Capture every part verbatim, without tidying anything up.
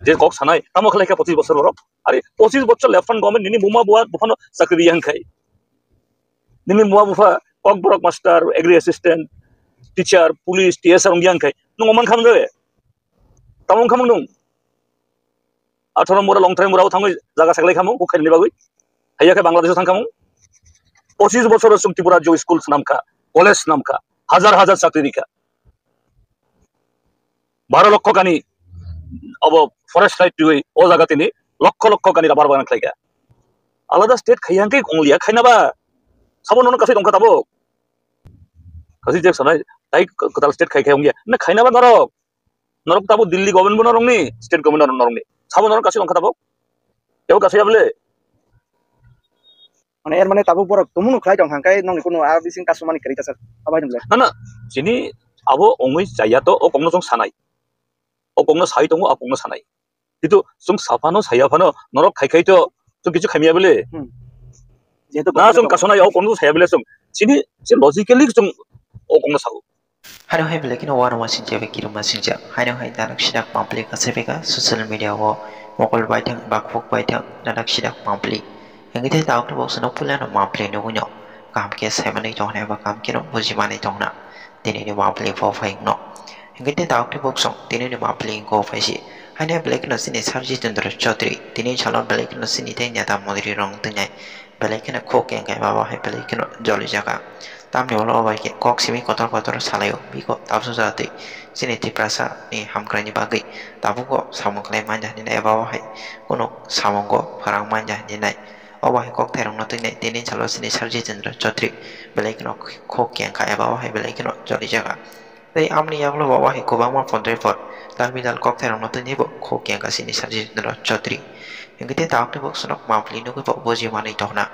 Je kok sanai, tamo khlai kha pochis bochor borok. Are pochis bochor left front government nini buma bua buphano chakri yang khai. Nini buma bupha kok borok master, agri assistant, teacher, police, T S R wng yang khai. Nung oman kham jabe. Tamo kham nung. Atharo mura long thai mura thangwi jaga saklai khamo, kok khaini bagwi. Haiya khe Bangladesh thang khamo. Pochis bochor sung Tripura jo school swnam kha, college swnam kha, hajar hajar chakri rikha. Baro lokho kani abo forest khai twiwi o jaga tini lokho lokho kani rabar bagan khlaikha. Alada state khai hangke ongliya khaina ba. Sabo nono kasai tongkha tabuk. Kasai je sanai tai kwtal state khai khai ongliya. Na khaina ba norok. Norok tabuk Delhi government bo norokni, state government norokni. Sabo norok kasai tongkha tabuk. Ebo kasai abole. Mane er mane tabuk borok tumunu khlai tong hangkai nongni kunu a bising kasumani kwrwi ta sir. Abai nwngle. Na, na, chini abo ongwi chaya to o kokno chwng sanai. O kokno sai tongo, a kokno sanai. Kintu chwng saphano saya phano norok khai khai to chwng kichu khaimya bele. Hmm. Jehetu na government chwng kasonai o kokno saya bele chwng. Chini je logically chwng o kokno sao. Haino hai belai kheno uanama sinjak bai kirima sinjak. Haino hai nanak sidak pampli kasai beka social media o mokol baithang ba khuk baithang nanak sidak pampli. Hingke tei tabuk tei boksono puilano pampli nugui no. Kaham khe saimanwi tongna eba kaham kheno bujimani tongna. Tini ni pampli bo phai no. Hingke tei tabuk tei boksong tini ni pampli ko phai si. Haino belai kheno sini Sarjit Chandra Chaudhary. Tini salo belai kheno sini tei neta montri rong twngnai. Belai kheno khuk kengkha eba bo hai belai kheno joli jaka. Tamni ulo bai khe kok simi kotor kotor salaio biko tabsu jatwi chini Tiprasa ni hamkrai ni bagwi tabukbo samung khlai manya hinwi nai eba bo hai kunu samungo pharang manya hinwi nai. Obo hai kok thairokno twi nai tini salo chini Sarjit Chandra Chaudhary belai kheno khuk kengkha eba bo hai belai kheno joli jaka. Tei amoni yagulo bo wahai kwbangma pondroi por dal bidal kokthairokno twi bo khuk kengkha chini Sarjit Chandra Chaudhary. Hingke tei tabuk tei boksonok pampli nugui bo buji manwi tongna.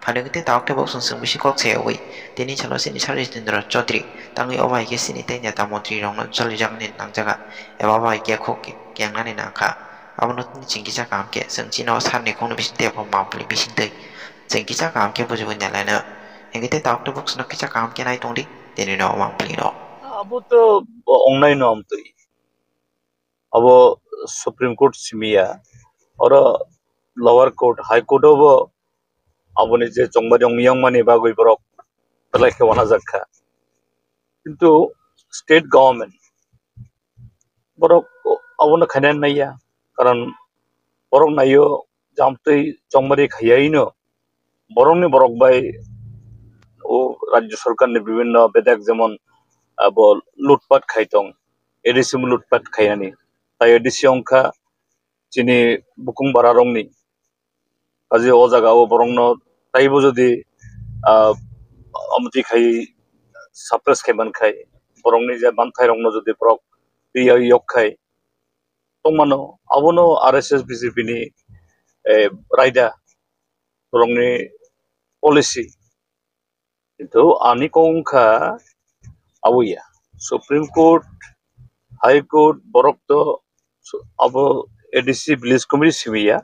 Phainai tei tabuk tei boksong chwng bisi kok sayawi tini salo chini Sarjit Chandra Chaudhary tangwi obo hai khe chini tei neta montri rokno cholijaknani nangjaga eba bai khe khuk kengnani nangkha. Abono tini chwng kisa kaham khe chwng chini o sarni khokni bisingtwi abo pampli bisingtwi chwng kisa kaham khe bujiwi nalaino. Hingke tei tabuk tei boksonok kisa kaham khe nai tongdi. Tini no mangpili no. Abo to ongnai no amtwi. Abo Supreme Court simiya. Oro lower court, high court obo aboni je chongmani ong yang mani bagwi borok belai khe wanajak kha. Kintu state government borok abono khaina naiya, karon borok naio jamtwi chongmari khaiyaino borokni borok bai o rajya sarkarni bibhinno bedek jemon abo lutpat khai tong, A D C bo lutpat khainani, tai A D C wngkha chini bukung bararokni. Kaje o jaga o borokno taibo jodi, ah, amtwi khai suppress khai man khai, borokni je manthairokno jodi borok twi yok khai tongmano, abono R S S B J P ni, eh, raida borokni policy. Kintu ani kok wngkha abo ya, Supreme Court, High Court borok to abo A D C village committee simi ya,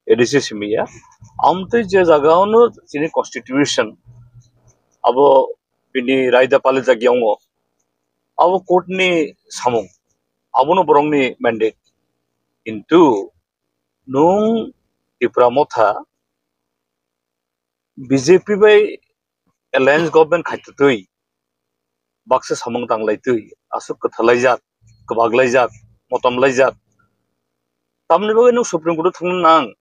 A D C simi ya. Amtwi je jaga ono chini constitution abo bini raida palijak ya ongo, abo court ni samung, abono borokni mandate. Kintu nung Tipra Motha B J P bai alliance government khaitutwi baksa samung tanglaitwi aswk kwthalaijak, kwbaklaijak, motomlaijak. Tamni bagwi nwng Supreme Court-o thangna nang?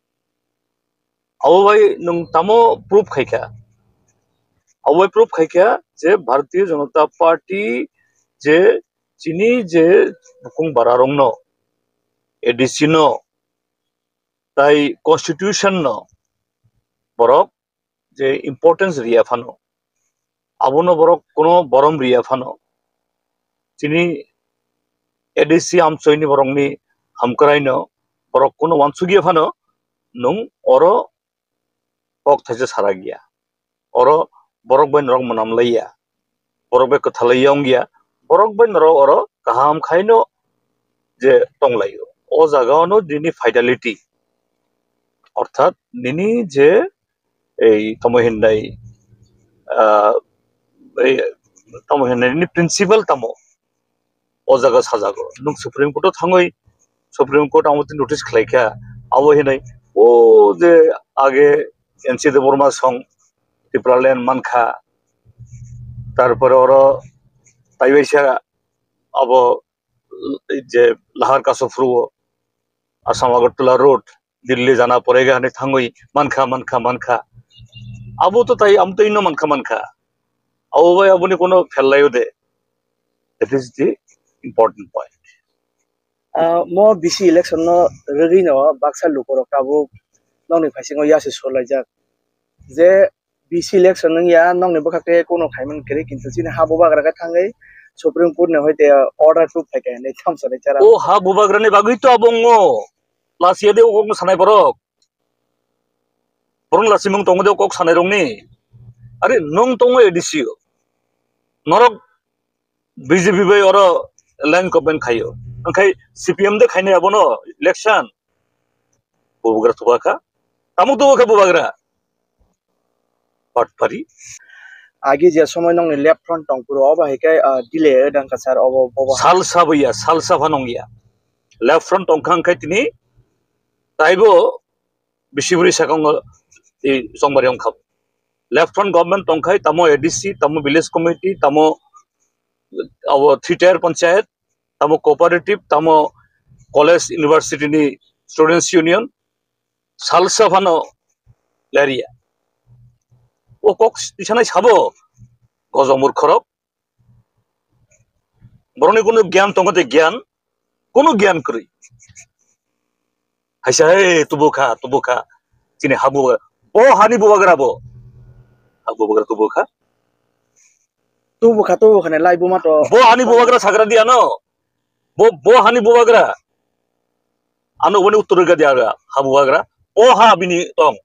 Abo bai nwng tamo proof khaikha? Abo bai proof khaikha je Bharatiya Janata Party je chini je bukung bararokno, A D C no, tai constitution no borok je importance riya phano, abono borok kuno borom riya phano, chini A D C amchoini borokni hamkraino borok kuno wansukya phano, nwng oro kok thaisa sarakya. Oro borok bai norok mwnam laiya, borok bai kwthalai yongya, borok bai norok oro kaham khaino je tonglaio. O jaga ono nini fidelity, orthat nini je ei tamo hinai, ah, ei tamo hinai nini principle tamo o jaga sajago. Nwng Supreme Court o thangwi Supreme Court amo twi notice khlai kha, abo hinai o je age N C Debbarma song Tipraland mankha, tarpore oro taiwaisa abo je lahar kaso phuru o Assam Agartala road Delhi jana porega hinwi thangwi mankha, mankha, mankha. Abo to tai, amo to ino mankha, mankha. Abo bai aboni kono phel laio de. That is the important point. Ah, mo B C election no rwgwi no baksa lukurok tabuk nokni phaisingo yasi solaijak. Je B C election wngya, nokni bwkhak tei kunu khaimani kwrwi, kintu chini ha bubagra khe thangwi Supreme Court ni hoite order tubphaikha hinwi thamsanai chara. O ha bubagrani bagwi to abo wngo. Lachiyade o kokno sanai borok. Borok lachimung tongo de o kok sanai rokni. Are nwng tongo A D C o. Norok B J P bai oro alliance government khaio. Wngkhai C P M de khainai abono election. Bubagra tubakha. Tamo tubakha bubagra. Patpari. Agi je somoi nokni left front tongphuru obo hai khe, ah, delay wngkha sir obo bobo. Salsa bwya, salsa phano wngya. Left front tongkha wngkhai tini taibo bisi bwrwi sakang tei chongbari wngkha. Left front government tongkhai tamo A D C, tamo village committee, tamo abo three tier panchayat, tamo cooperative, tamo college, university ni students union, salsa phano lariya. O kok tisanai sabo gojok murkhorok. Borokni kunu gyan tongo de gyan, kunu gyan kwrwi. Haisa, "Hey, tubu kha, tubu kha." Chini habu, bo hani bubagra bo. Habu bubagra tubu kha. Tubu kha, tubu kha ne lai buma to. Bo hani bubagra sagra di ano. Bo, bo hani bubagra. Ano boni uttor ga dia ga, ha bubagra. Bo ha bini tong.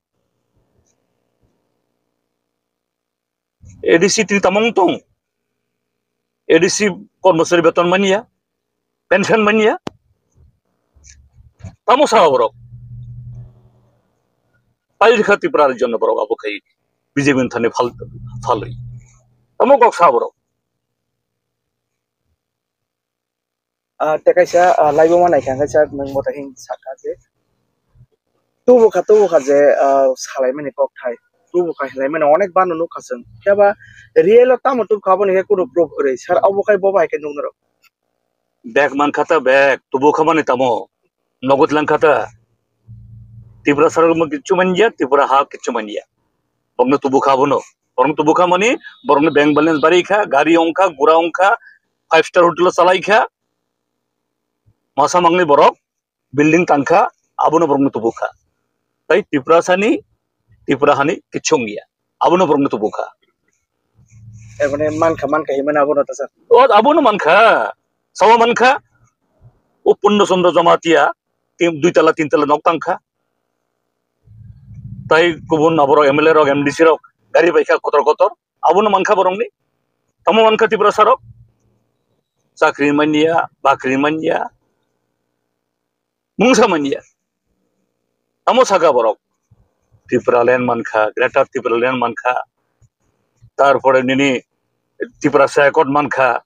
A D C tini tamung tong. A D C kormosari beton manya, pension manya. Tamo sa borok. Pai rikha Tripura rajyo no borok abo khai B J P ni thani phal, phalwi. Tamo kok sa borok. Ah, tei kaisa, ah, laibuma naikha hwnkhe sir, nwng bo tai hwn sakha je, tubu kha, tubu kha je, ah, salaimani kokthai, tubu kha hinlaimani onek bano nukha chwng. Phiya ba real o tamo tubkha aboni khe kunu proof kwrwi. Sir, obo khai bo bai khe nuknarok. Bag mankha ta bag, tubu kha mani tamo? Nogo tlang kha ta. Tripura sarok mo kichu manya, Tripura ha kichu manya. Bokno tubu kha bono. Borokno tubu kha mani, borokni bank balance bari kha, gari ongkha, gura ongkha, five star hotel o chalai kha. Masa mangni borok building tangkha, abono borokno tubu kha. Tai Tiprasani, Tripura hani kichu wngya. Abono borokno tubu kha. Eboni mankha, mankha himani abono ta sir. O, abono mankha. Sawa mankha. O Purno Chandra Jamatia, tin, dui tala, tin tala nok tangkha. Tai kubun aborok M L A rok, M D C rok, gari bai kha kotor kotor. Abono mankha borokni. Tamo mankha Tiprasa rok. Chakri manya, bakri manya. Mungsa manya. Tamo saka borok. Tipraland mankha, Greater Tipraland mankha. Tarpore nini Tiprasa Accord mankha.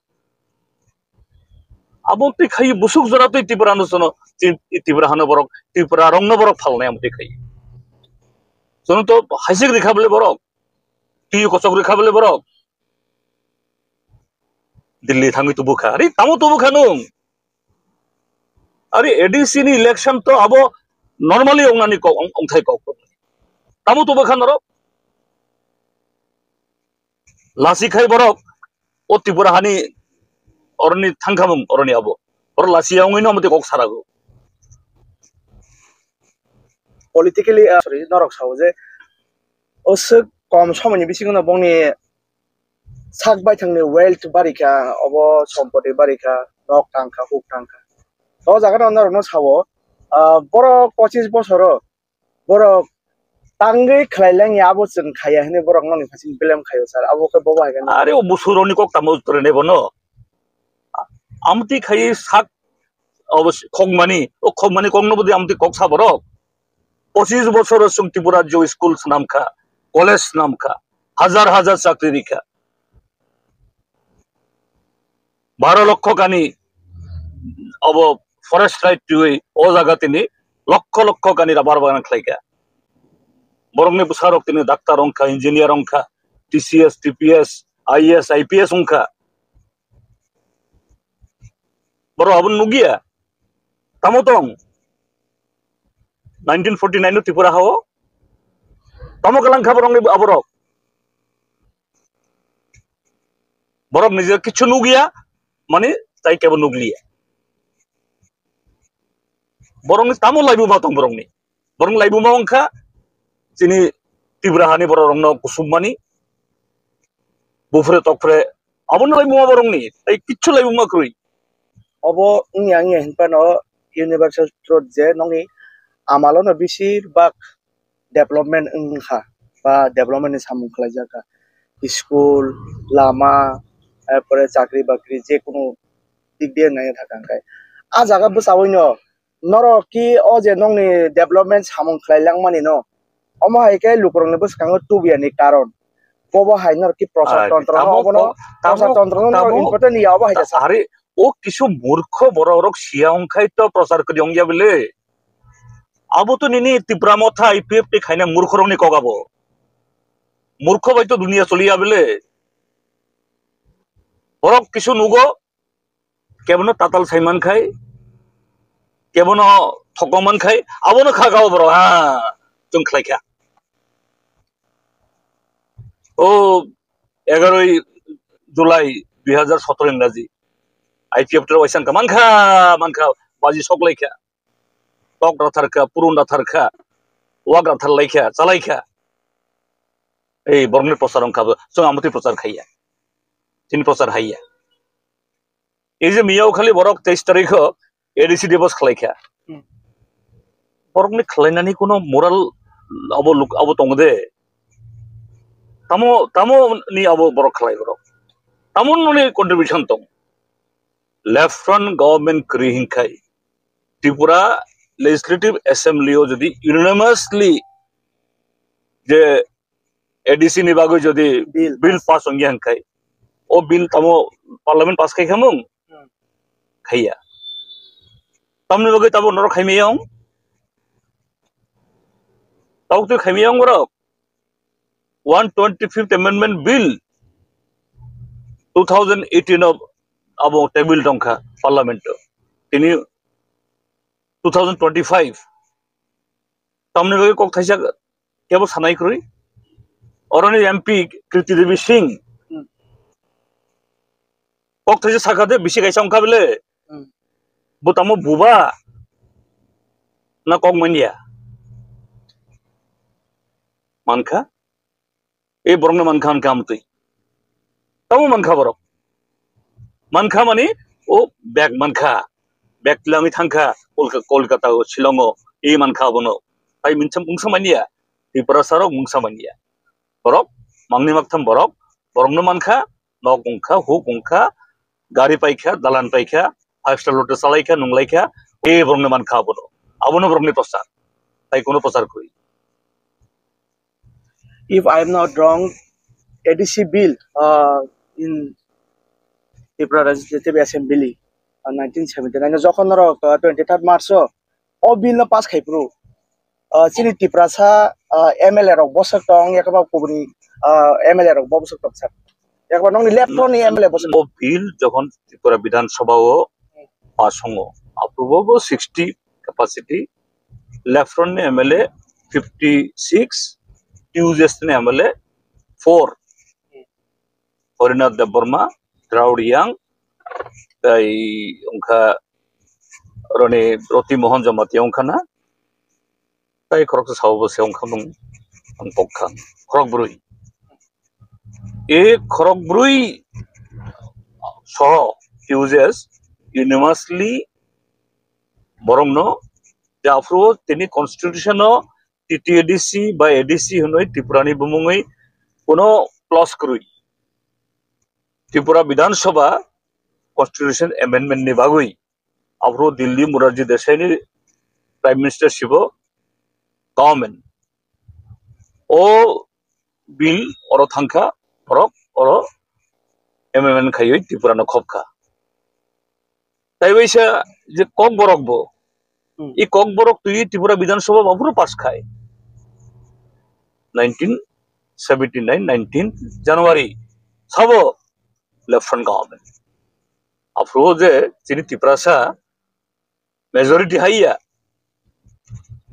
Abo twi khai busuk jora twi Tripura no sono, Tri-, Tripura hano borok, Tripura rok no borok phalnai amo twi khai. Sono to haisik rikha bole borok. Twi kochok rikha bole borok. Delhi thangwi tubu kha. Ari tamo tubu kha nung? Ari A D C ni election to abo normally ongnani kok, ong-, ongthai kok. Tamo tubu kha norok? Lasi khai borok, o Tripura hani oroni thangkhamung oroni abo. Oro lasi ya ongino amate kok sarago. Politically, ah, sorry, norok sao je, o swk kom somoini bisingo no bongni sak baithangni wealth barikha, obo sompoti barikha, nok tangkha, huk tangkha. O jaga no norok no sao, ah, borok pochis bosoro borok tangwi khlai langya, abo chwng khaiya hinwi borok nokni phasing blame khaio sir, abo khe bobo hai khe. Are o busurokni kok tamo uttore ne bono? Amtwi khai sak, obo khokmani, o khokmani kokno bwdwi amtwi kok sa borok? Pochis bosor chwng Tripura rajyo school swnam kha, college swnam kha, hajar hajar chakri rikha. Baro lokho kani obo forest right twiwi o jaga tini lokho lokho gani rubber bagan khlaikha. Borokni bwsarok tini doctor wngkha, engineer wngkha, T C S, T P S, I A S, I P S wngkha. Borok abono nukya. Tamo tong? Nineteen forty nine o Tripura hao. Tamo kalang kha borokni aborok. Borok nije kichu nukya, mani tai kebo nukliya. Borokni tamo laibuma tong borokni. Borokni laibuma wngkha chini Tripura hani borok rokno kusubmani. Bufre tokfre. Abono laibuma borokni. Tai kichu laibuma kwrwi. Obo wngya wngya hinphano universal truth je nokni amalono besir bak development wngkha ba development ni samung khlaijak kha. School, lama, erpore chakri bakri je kunu dik diye nai thaka hwnkhe. A jaga bwsawino norok ki o je nokni development samung khlai langmani no, omo hai khe lukurokni bwskango tubuya ni karon. Bobo hai norok ki prochar Ai, tantro no tamo obono, ko-, tamo, prochar tantro no norok tamo, important ya obo hai ta-, jasa. Are, o kisu murkho borok rok siya wngkhai to prochar kwrwi wngya bele. Abo to nini Tipra Motha I P F T khaina murkho rokni kok abo. Murkho bai to duniya choliya bele. Borok kisu nugo, kebono tatal sai mankhai, kebono thokong mankhai, abono kha gao borok, ha, chwng khlai kha. O egaroi July dui hazar sotoro Ingraji, I P F T waisa wngkha, mankha, mankha, baji sok lai kha. Tok rathar kha, purun rathar kha, wak rathar lai kha, chalai kha. Ei borokni prochar wngkha bo, chwng amotwi prochar khaiya. Chini prochar haiya. Ei je miyao khali borok teis tarikho A D C Divorce khlai kha. Hmm. Borokni khlainani kuno moral abo luk-, abo tongo de. Tamo, tamo ni abo borok khlai borok. Tamo noni contribution tong. Left front government kwrwi hinkhai Tripura Legislative Assembly o jodi unanimously je A D C ni bagwi jodi Bill bill pass wngya hinkhai, o bill tamo parliament pass khai khamung? Hmm. Khaiya. Tamni bagwi tamo norok khaimiyong? Tamo twi khaimiyong borok? One twenty-fifth Amendment Bill two thousand eighteen o abo table tongkha parliament o. Tini two thousand twenty-five. Tamni bagwi kok thaisa kebo sanai kwrwi. Oroni M P Kriti Devi Singh. Hmm. Kok thaisa sakha de bisi kaisa wngkha bele. Hmm. Bo tamo buba na kok manya? Mankha? E borokno mankha hwnkhe amtwi. Tamo mankha borok. Mankha mani o bag mankha. Bag twlangwi thangkha Kolka-, Kolkata o, Shillong o. E mankha abono. Tai minsa mungsa manya. Tiprasa rok mungsa manya. Borok mangni maktham borok. Borokno mankha. Nok wngkha, huk wngkha. Gari paikha, dalan paikha. Five star hotel chalaikha, nunglaikha. E borokno mankha abono. Abono borokni prochar. Tai kono prochar kwrwi. If I am not wrong, A D C bill, uh, in Tripura Legislative Assembly, uh, nineteen seventy-nine o jokhon norok, uh, twenty-third March o, o bill no pass khai phuru, uh, chini Tiprasa, uh, M L A rok bosok tong, yakaba kubuni, uh, M L A rok bo bosok tong sir. Yakaba nongni left front ni M L A bosok. O bill jokhon Tripura Bidhan Sabha o pass wngo, aphuru bo sixty capacity, left front ni M L A fifty six, T U J S ni M L A four, Harinath Debbarma, Draud Yang, tai wngkha roni Roti Mohan Jamatia wngkha na, tai khoroksa sao bo se wngkha mung ang pokha khorok brwi. E khorok brwi soho T U J S unanimously borokno je aphuru tini constitution o T T A D C ba A D C hwnwi Tripura ni bumungwi kuno clause kwrwi Tripura Bidhan Sabha constitution amendment ni bagwi aphuru Delhi Morarji Desai ni Prime Minister sibo government o bill oro thangkha, borok oro amendment khaiwi Tripura no khopkha. Tai waisa je Kokborok bo, Hmm. I Kokborok twi Tripura Bidhan Sabha aphuru pass khai. Nineteen seventy nine, nineteen January sabo left front government. Aphuru je chini Tiprasa majority haiya.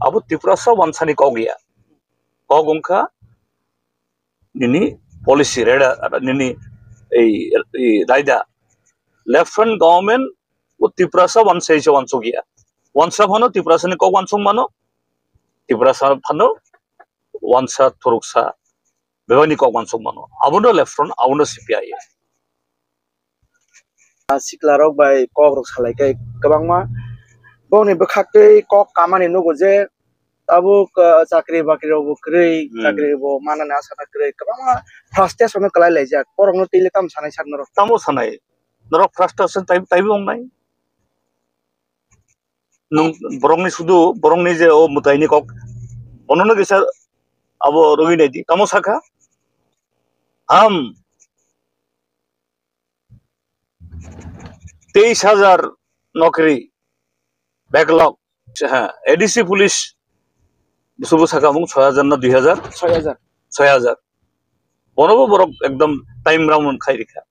Abo Tiprasa wansani kok ya. Kok wngkha nini policy reda, nini ei, ei raida. Left front government o Tiprasa wansai se wansuk ya. Wansa phano Tiprasani kok wansuk mano. Tiprasa phano wansa thuruksa bebani kok wansuk mano. Abono left front, abono C P I M. Ah, sikla rok bai kok rok salai khe kwbangma bongni bwkhak tei kok kamani nugo je tabuk, ah, chakri bakri rok bo kwrwi, Hmm. chakri bo manani asana kwrwi, kwbangma frustration no kwlai laijak. Borok no twi le tamo sanai sak norok? Tamo sanai? Norok frustration tai, taibo wngnai. Nwng borokni sudu, borokni je o mwtaini kok, bonono kisa abo rwgwi naidi. Tamo sakha? Ham. Teis hajar nokri backlog. Ha, A D C police busubu saka mung soi hajar na dui hajar? Soi hajar. Soi hajar. Bonobo borok ekdom time round khai rikha.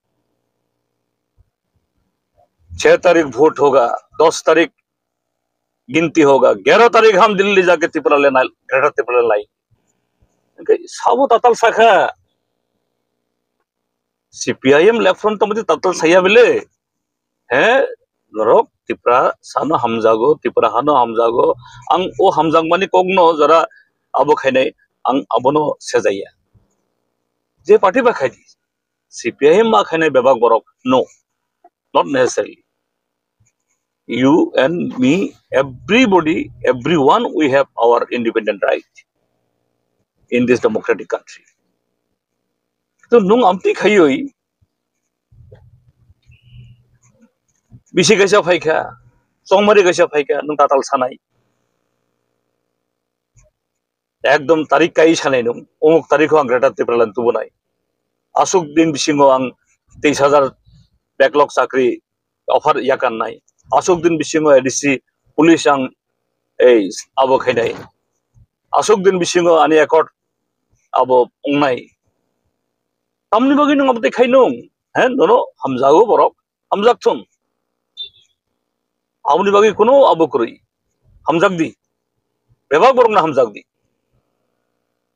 Chhe tarik vote hoga, dos tarik ginti hoga, gyaaro tarik ham Delhi jake Tripura le nai, Greater Tripura le nai. Hingke sabo tatal sakha. C P I M left front tongmani tatal saya bile. He, norok Tripura sano hamjago, Tripura hano hamjago. Ang o hamjakmani kokno jara abo khainai, ang abono sejaya. Je party ba khaidi, C P I M ma khainai bebak borok, no, not necessarily. You and me, everybody, everyone, we have our independent right in this democratic country. To nung amtwi khaiwi bisi kaisa phaikha, chongmari kaisa phaikha, nung tatal sanai. Ekdom tarik kai sanai nung, umuk tarik ang Greater Tipraland tubunai. Asuk din bisingo ang teis hajar backlog chakri offer yakarnai. Asuk din bisingo A D C police ang ei abo khainai. Asuk din bisingo ani accord abo ongnai. Tamni bagwi nung abo tei khainung? He, nono hamjago borok, hamjak thung. Aboni bagwi kuno abo kwrwi. Hamjak di. Bebak borokno hamjak di.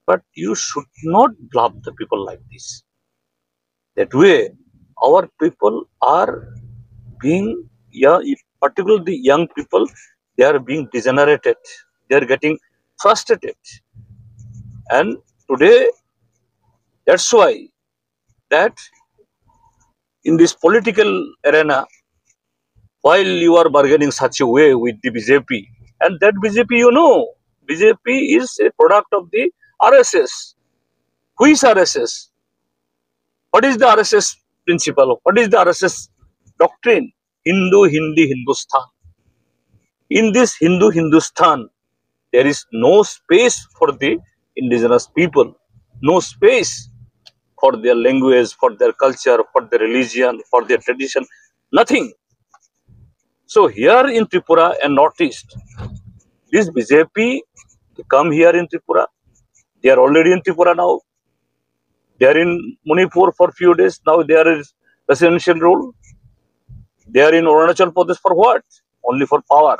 But you should not love the people like this. That way, our people are being, yeah, particularly the young people, they are being degenerated. They are getting frustrated. And today, that's why that in this political arena, while you are bargaining such a way with the B J P, and that B J P, you know, B J P is a product of the R S S. Who is R S S? What is the R S S principle? What is the R S S doctrine? Hindu, Hindi, Hindustan. In this Hindu Hindustan, there is no space for the indigenous people, no space for their language, for their culture, for their religion, for their tradition, nothing. So here in Tripura and Northeast, this B J P, they come here in Tripura, they are already in Tripura now. They are in Manipur for few days. Now they are in residential rule. They are in Arunachal Pradesh for what? Only for power.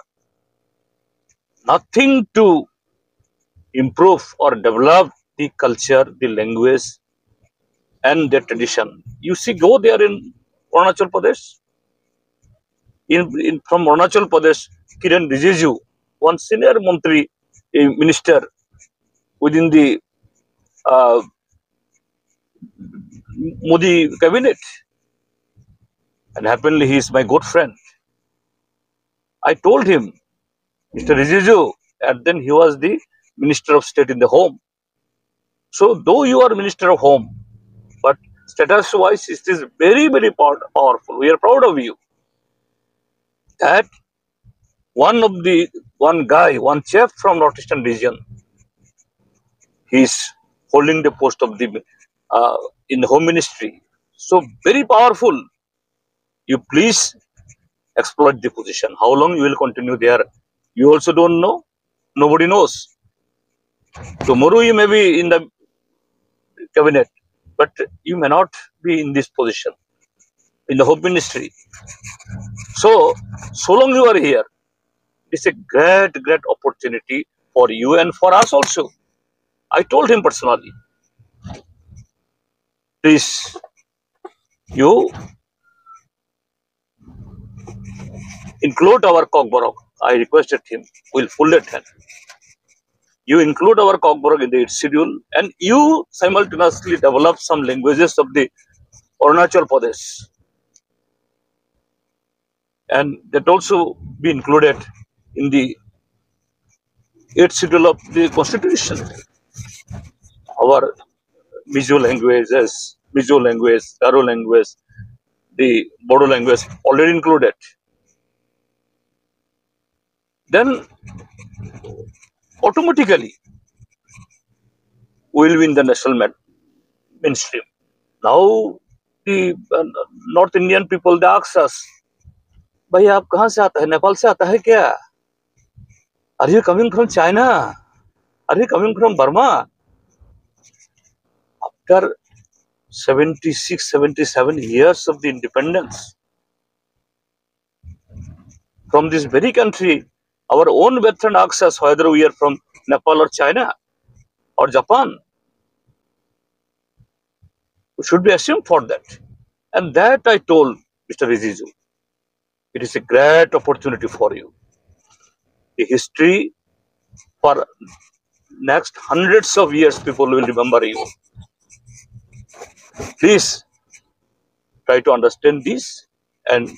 Nothing to improve or develop the culture, the language, and their tradition. You see, go there in Arunachal Pradesh. In, in from Arunachal Pradesh, Kiren Rijiju, one senior montri, a minister within the, uh, Modi cabinet, and happily he is my good friend. I told him, Mister Rijiju, and then he was the Minister of State in the Home. So though you are Minister of Home, but status wise it is very, very power-, powerful. We are proud of you. That one of the, one guy, one chef from Northeastern region, he is holding the post of the, uh, in the Home Ministry. So very powerful. You please exploit the position. How long you will continue there, you also don't know. Nobody knows. Tomorrow you may be in the cabinet, but you may not be in this position, in the Home Ministry. So, so long you are here, it's a great, great opportunity for you and for us also. I told him personally, "Please, you include our Kokborok." I requested him, "We'll folded hand. You include our Kokborok in the eighth schedule, and you simultaneously develop some languages of the Arunachal Pradesh, and that also be included in the eighth schedule of the constitution." Our Mizo languages, Mizo language, Garo language, the Bodo language already included. Then automatically we will be in the national main-, mainstream. Now the uh, North Indian people, they ask us, "Bhaiya, aap kahan se aata hai? Nepal se aata hai kya? Are you coming from China? Are you coming from Burma?" After seventy-six, seventy-seven years of the independence, from this very country, our own veteran asks us whether we are from Nepal or China or Japan. We should be ashamed for that. And that I told Mister Rijiju, it is a great opportunity for you. The history for next hundreds of years, people will remember you. Please try to understand this and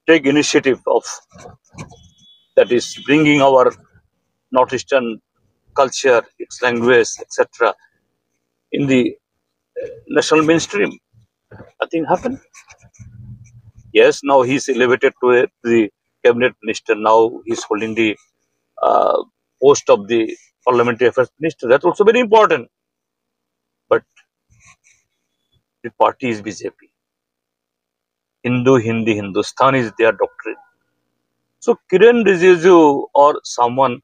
take initiative of, that is, bringing our Northeastern culture, its language, et cetera, in the uh, national mainstream. Nothing happened. Yes, now he is elevated to a, the cabinet minister. Now he is holding the uh, post of the parliamentary affairs minister. That's also very important. But the party is B J P. Hindu, Hindi, Hindustan is their doctrine. So Kiren Rijiju or someone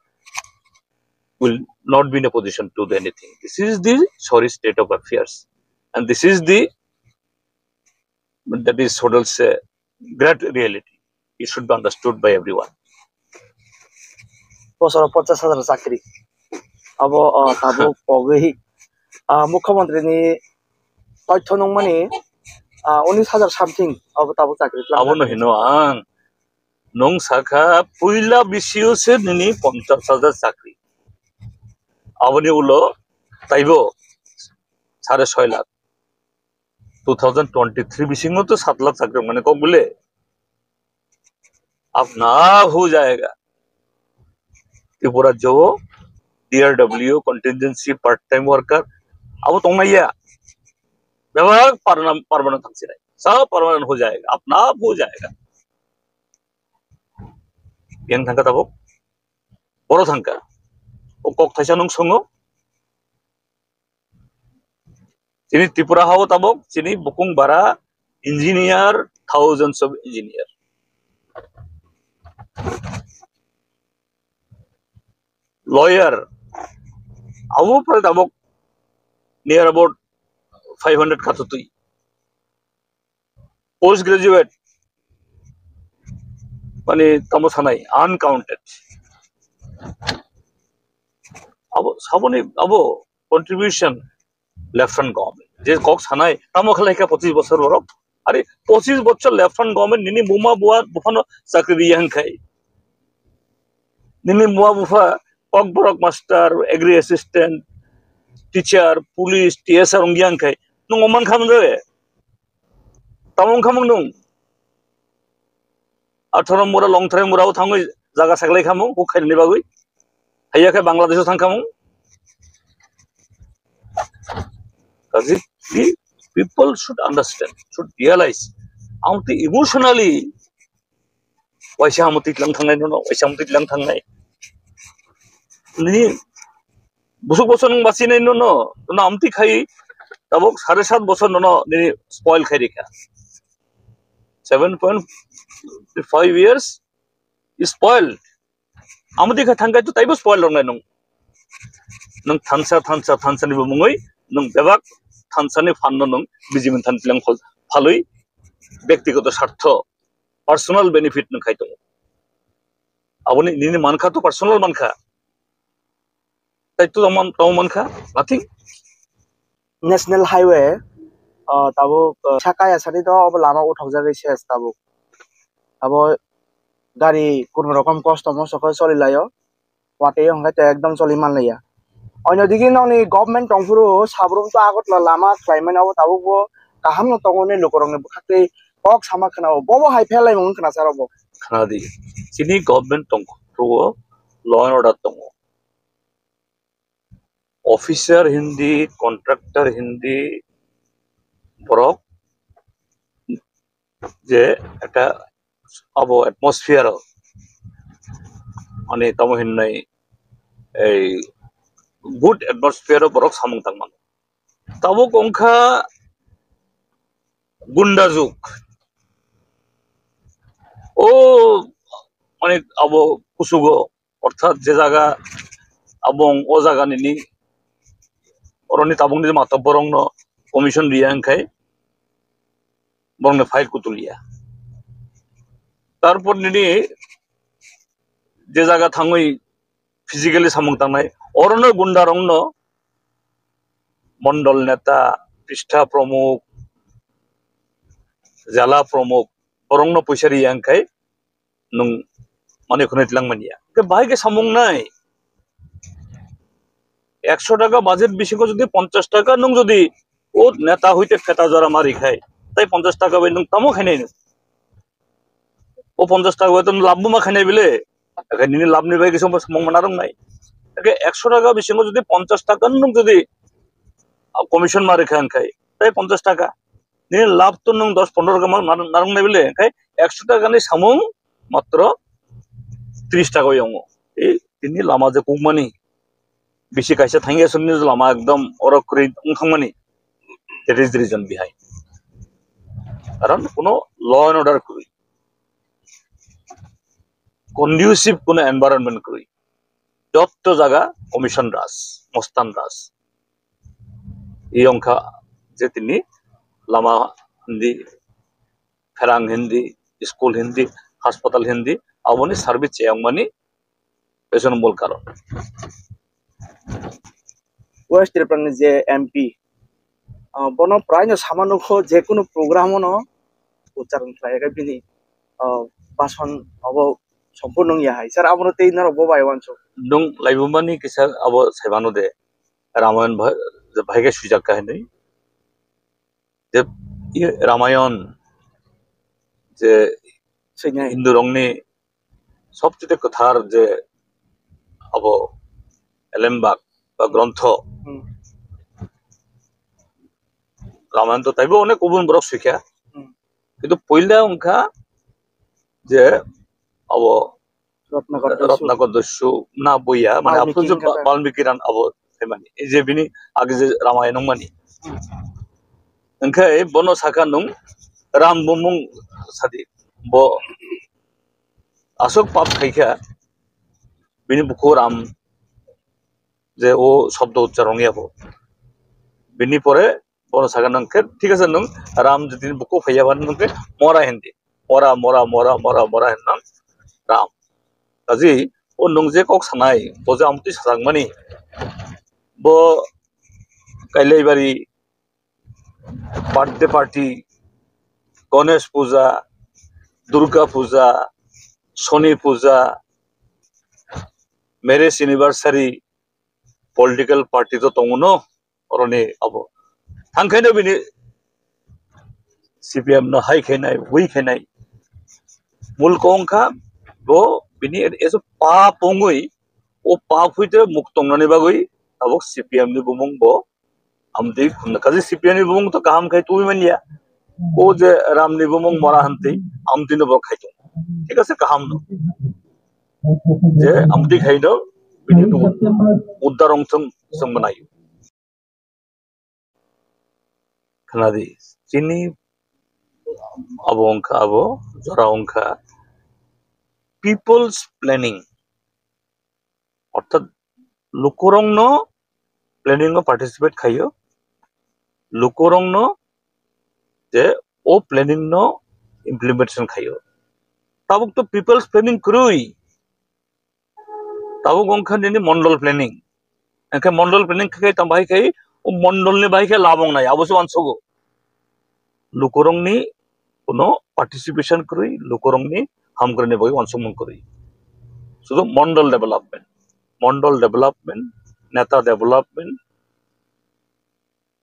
will not be in a position to do anything. This is the sorry state of affairs. And this is the, that is what I'll say, great reality. It should be understood by everyone. Bosoro ponchas hajar chakri. Abo, ah, tabuk pogwi, ah, mukhyamantri ni toitho nungmani, ah, unis hajar something abo tabuk chakri. Abono hino ang. Nung sakha puila B C U se nini ponchas hajar chakri. Aboni ulo taibo sare soi lakh. Two thousand twenty-three bisingo to sat lakh chakri mane kok bole. Apna aap ho jayega. Tripura jo D R W contingency part time worker abo tongnaiya. Bebak parna-, permanent thangsinai. Sab permanent ho jayega. Apna aap ho jayega. Yang thangka tabuk. Boro thangka. O kok thaisa nung songo. Chini Tripura hao tabuk, chini bukung bara engineer, thousands of engineer. Lawyer, abo pore tabuk near about five hundred katutui. Post graduate, mane tamo sanai, uncounted. Abo, saboni, abo contribution left hand government. Je kok sanai, tamo khalai kha pochis bosor borok. Are pochis bosor left hand government nini buma bua buphano chakri riya hwnkhai. Nini buma bupha kok borok master, agri assistant, teacher, police, T S R wngya hwnkhai. Nung oman khamde. Tamo wngkha mung nung. Atharo mura longthrai mura o thangwi jaga saklai khamung, huk khainani bagwi. Haiya khe Bangladesh o thang khamung. Kazi, the people should understand, should realize. Ang twi emotionally, waisa amo twi tlang thangnai nono, waisa amo twi tlang thangnai. Ni busuk bosor nung basi nai nono, nono amtwi khai tabuk sare sat bosor nono nini spoil khai rikha. seven point five years spoiled. Amodi kha thangkai to taibo spoil rok nai nung. Nung thansa, thansa, thansa ni bumungoi, nung bebak thansa ni phan no nung bijimin than pilang phal-, phalwi, bektigoto sartho, personal benefit nung khai tongo. Aboni nini mankha to personal mankha. Tai to tamo, tamo mankha, nothing. National Highway, ah, tabuk, ah, sakaya sari do obo lama uthokjagwi ses tabuk. Abo gari kunurokom kosto mosto khe cholilaio. Watwi hwnkhe to ekdom choli manliya. Onyo digi nokni government tongphuru sabrum to Agartala lama khlaimani abo tabukbo kahamno tongo hwnwi lukurokni bwkhaktwi kok sama khwnao. Bobo hai pherlaimung khna charokbo. Khna di, chini government tongphuru law and order tongo. Officer hindi, contractor hindi, borok je ekta abo atmosphere o, mane tamo hinnai ei good atmosphere o borok samung tang mano. Tabuk wngkha gunda jug. O mane abo kusugo Orthat je jaga abong o jaga nini oroni tabukni je matok borokno commission riya hwnkhai borokni file kutuliya. Tarpor nini je jaga thangwi physically samung tangnai orono gunda rokno mondol neta, pistha pramukh, jala pramukh borokno poisa riya hwnkhai nwng mane khwnwi tlang manya. Hwnkhe bahai khe samung nai. Ekso taka budget bisingo jodi ponchash taka nwng jodi o neta hoite pheta jora ma rikhai, tai ponchash taka bai nwng tamo khainai nwng? O ponchash taka bai to nwng labh bo ma khainai bile? Hwnkhe nini labh ni bai khe samung mana rwngnai. Hwnkhe ekso taka bisingo jodi ponchash taka nwng jodi, ah, commission ma rikha hwnkhai, tai ponchash taka. Nini labh to nwng dos pondro taka ma-, ma-, narwknai bile, hwnkhe ekso taka ni samung matro tris taka bai wngo. Ei, tini lama je kukmani, bisi kaisa thangya sonni lama ekdom oro kwrwi wng thangmani. That is the reason behind. Karon kuno law and order kwrwi, conducive kuno environment kwrwi. Jotto jaga commission raj, mostan raj. Iyongkha je tini lama hindi, pherang hindi, school hindi, hospital hindi, aboni service cheyongmani pesono mol karon. West Tripura ni je M P, ah, bono prai no sama nukho, je kunu program ono ucharon khlai khe bini, ah, bason abo sompurno wngya hai. Sir, abono tei norok bo bai uansuk. Nwng laibumani kisa abo saimano de, Ramayan bha-, bhai khe swijak kha hinwi. Je i Ramayan je Swinya Hindu rokni sobchite kwthar je abo elembak ba grontho. Hmm. Ramayan to taibo onek kubun borok swikha. Hmm. Kintu poila wngkha je abo Ratnakor Dasu. Ratnakor Dasu na boya, mane Balmiki aboni je wngkha Ba-, ta. Balmiki ran abo, mane, ei je bini age je Ramayana wngmani. Hmm. Hwnkhe bono sakha nwng Ram bumung sadi. Bo aswk pap khaikha, bini bukhu Ram je o shobdo uchcharon ya bo. Bini pore bono sakha nwng khe, thik ase, nwng Ram jodi bukhuk phaiya ba nwng khe mora hindi. Mora, mora, mora, mora, mora hinwi Ram. Kaji, o nwng je kok sanai, bo je amtwi sajakmani, bo Kailaibari birthday party, Ganesh Puja, Durga Puja, Shoni Puja, marriage anniversary, political party to tongo no, oroni abo. Thangkhaino bini C P M no hai khainai, hui khainai. Mul kongkha bo bini eso pap ongwi, o pap huite muk tongnani bagwi tabok C P M ni bumung bo amtwi khumna. Kaji C P M ni bumung to kaham khai twi manya. O je Ram ni bumung mora hantwi amtwi no bo khai tong. Thik ase, kaham no. Je amtwi khai no bini to uddar ongthung song manai. Khnadi, chini Abo wngkha abo jora wngkha people's planning, orthat lukurokno planning o participate khaio, lukurokno je o planning no implementation khaio. Tabuk to people's planning kwrwi, tabuk wngkha nini mondol planning. Hwnkhe mondol planning khe tam bahai khai o mondol ni bahai khe labong nai abo se uansugo. Lukurokni kuno participation kwrwi, lukurokni hamkrai ni bagwi uansukmung kwrwi. Sudu mondol development, mondol development, neta development,